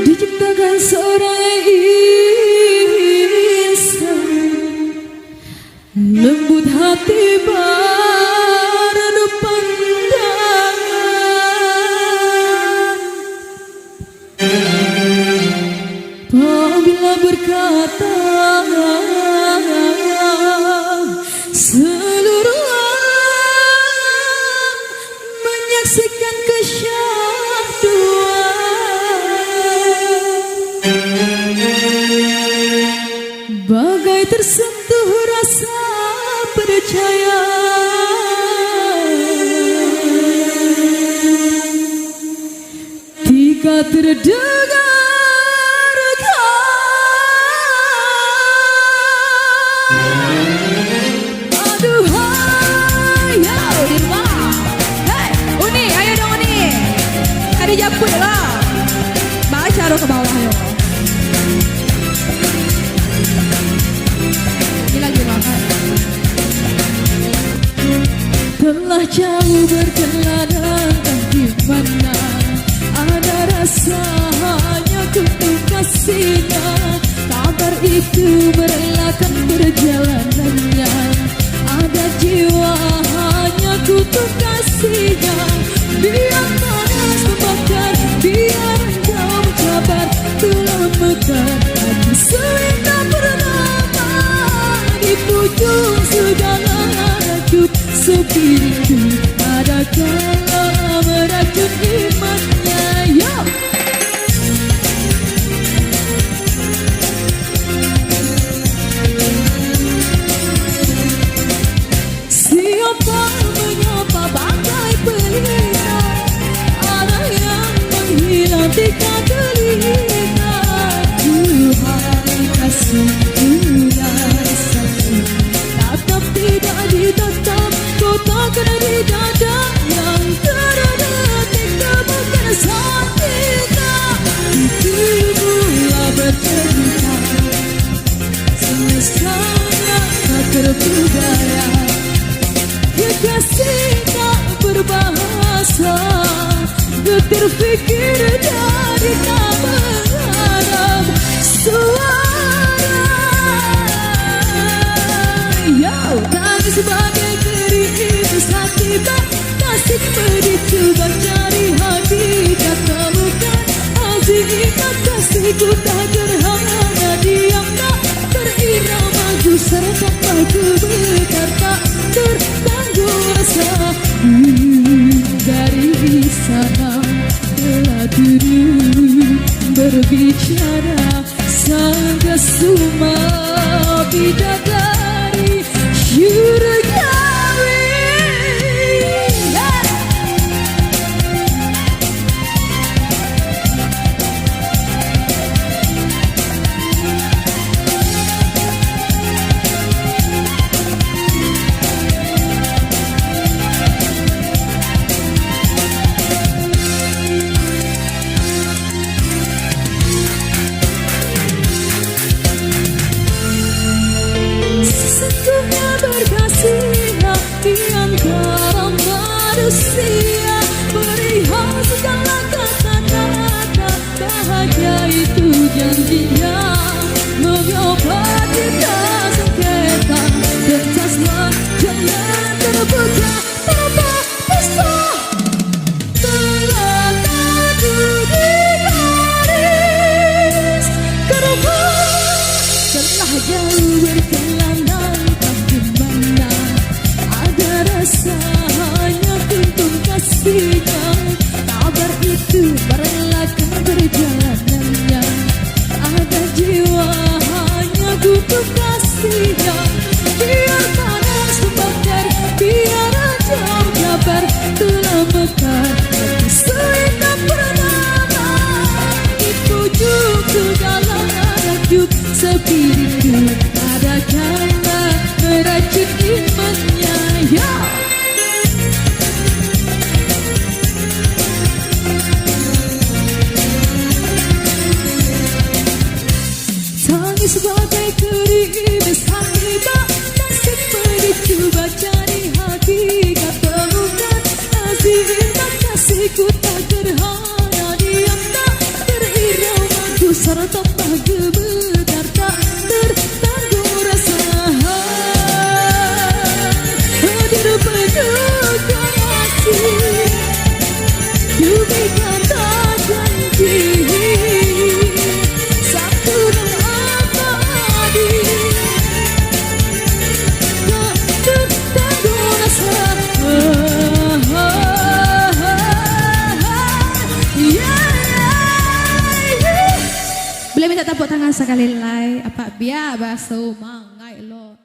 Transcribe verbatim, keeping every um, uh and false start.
Diciptakan seorang insan, lembut hati baru pandang. Apabila berkata, seluruh alam menyaksikan kesyahduan. Bagai tersentuh rasa percaya. Tika terdengar. Aduhai, yo, di rumah. Hei, Uni, ayo dong, Uni. Tadi japuik lah. Baca doh ka bawah yo. Ini lagi banget. Telah jauh berkelana, entah di mana. Ada rasa hanya kuntung kasihnya. Kabar itu merelakan perjalanannya. Ada jiwa hanya kuntung kasihnya. Biar panas membakar, biar daun cabar telah mekar. Hati sulit tak bernama, di pucuk segala racun. Sepi rindu, adakah meracun imannya? Yo! Siapa menyapa bagai pelita, ada yang menghilang tika telinga. Duhai kasih, duhai kasih, tatap tidak ditatap, kotakkan di dada yang terdetik temukan sandika. Itu mula bercerita. Semestanya tak terpedaya. Kekasih tak berbahasa. Getir pikir jadi tak berharap. Suara, yo, tangis bagai gerimis hati, tak kasih beri cuba cari hati, tak temukan. Azimat kasihku tak gerhana, diam tak berirama, gusar tak bergetar, tak tertanggung rasa. Hmm, dari sana telah dulu berbicara, sangga suma bidadari syurgawi. Sesungguhnya berkasihlah di antara manusia, perihal segala kata-kata, bahagia itu janjinya, mengobati sengketa, pentaslah jangan terbuka, terpaksa. Telah takdir di garis kerumun, telah jauh berkelana, entah di mana. Ada rasa hanya kuntung kasihnya, kabar itu merelakan perjalanannya. Ada jiwa hanya butuh kasihnya. Biar panas membakar, biar racun cabar telah mekar, tapi sulit tak bernama. Di pucuk segala racun, sepi rindu, adakah meracun imannya? Ya. Tangis bagai gerimis hati, tak kasih beri cuba cari hakikat, temukan. Azimat kasihku tak gerhana. Sarato bahagia benar tak tertanggung rasa. Hadir penuh kasih, demi kata janji, satu nan abadi. Tak tertanggung rasa. Yeah, yeah, yeah. Boleh minta tepuk tangan sakali lai, Apak, bia basumangaik lo.